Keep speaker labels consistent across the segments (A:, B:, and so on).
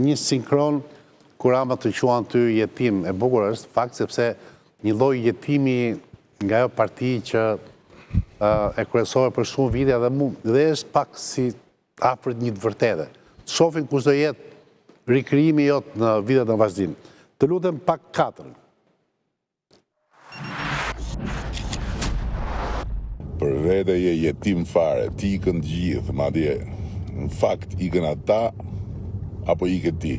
A: Një sinkron ku Rama të quan ty jetim, e bukur është fakt sepse një lloj jetimi nga ajo parti që e kryesove për shumë vite dhe mu, dhe është pak si afër një të vërtete. Të shofim kush do jetë rikrijimi jot në vitet në vazhdim. Të lutem pak katrën.
B: Për vete je jetim fare, ti ikën të gjithë, madje në fakt ikën ata apo ike ti.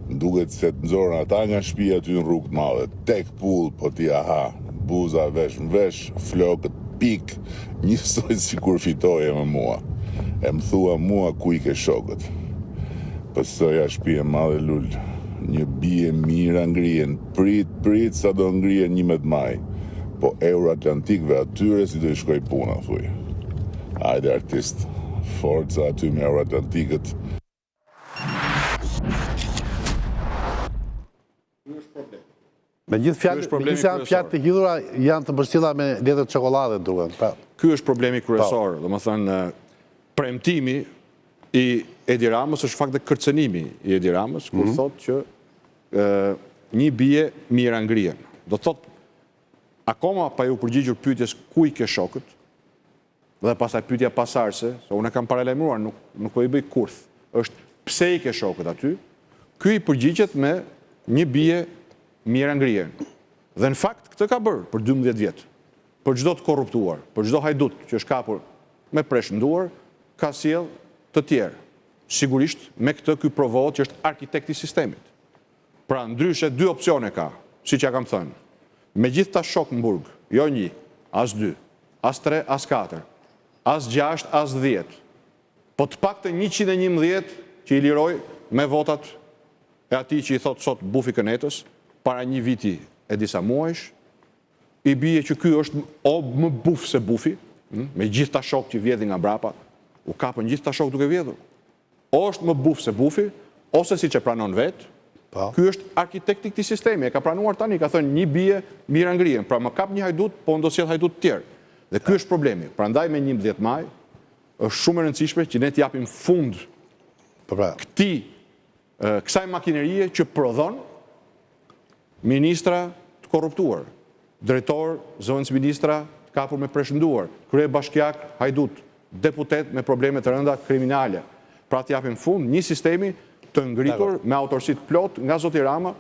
B: Më duket se të nxorën ata nga shtëpia aty në rrugë të madhe, tek pull po ti aha, buza vesh në vesh, flokët pik, njësoj sikur fitoje me mua. E më thua mua ku i ke shokët. PS-ja shpi e madhe Lul, një bie mijëra ngrihen, Prit, prit sa do ngrihen 11 maj. Po euroatlantikëve atyre si do i shkojë puna, thuj. Hajde artist, forca aty me euroatlantikët.
A: Me gjithë fjalë, me gjithë janë fjalë të hidhura, janë të mbështjella me letër çokollade duken.
C: Pra. Ky është problemi po. kryesor, domethënë premtimi i Edi Ramës është fakt dhe kërcënimi i Edi Ramës kur mhm. thotë që një bie mijëra ngrihen. Do të thotë, akoma pa iu përgjigjur pyetjes ku i ke shokët, dhe pastaj pyetja pasardhëse, se unë e kam paralajmëruar, nuk, nuk po i bëj kurth, është pse i ke shokët aty, ky i përgjigjet me një bie mijëra ngrihen. Dhe në fakt këtë ka bërë për 12 vjet. Për çdo të korruptuar, për çdo hajdut që është kapur me presh në duar, ka sjellë të tjerë. Sigurisht, me këtë ky provohet që është arkitekt i sistemit. Pra, ndryshe dy opsione ka, siç ia kam thënë. Me gjithë këta shokë në burg, jo një, as dy, as tre, as katër, as gjashtë, as dhjetë, po të paktën 111 që i liroi me votat e atij që i thotë sot bufi kënetës, para një viti e disa muajsh, I bie që ky është o më buf se bufi, me gjithë këta shokë që vjedhin nga mbrapa, u kapën gjithë këta shokë duke vjedhur. O është më buf se bufi, ose siç e pranon vetë, po. ky është arkitekti i këtij sistemi, e ka pranuar tani, ka thënë një bie mijëra ngrihen, pra më kap një hajdut, po unë do sjell hajdutë të tjerë. Dhe ky është problemi. Prandaj me 11 maj është shumë e rëndësishme që ne të japim fund po pra. këtij kësaj makinerie që prodhon ministra të korruptuar, drejtorë, zëvendësministra të kapur me presh në duar, kryebashkiakë hajdutë, deputetë me probleme të rënda kriminale. Pra t'i japim fund një sistemi të ngritur me autorësi të plotë nga zoti Rama.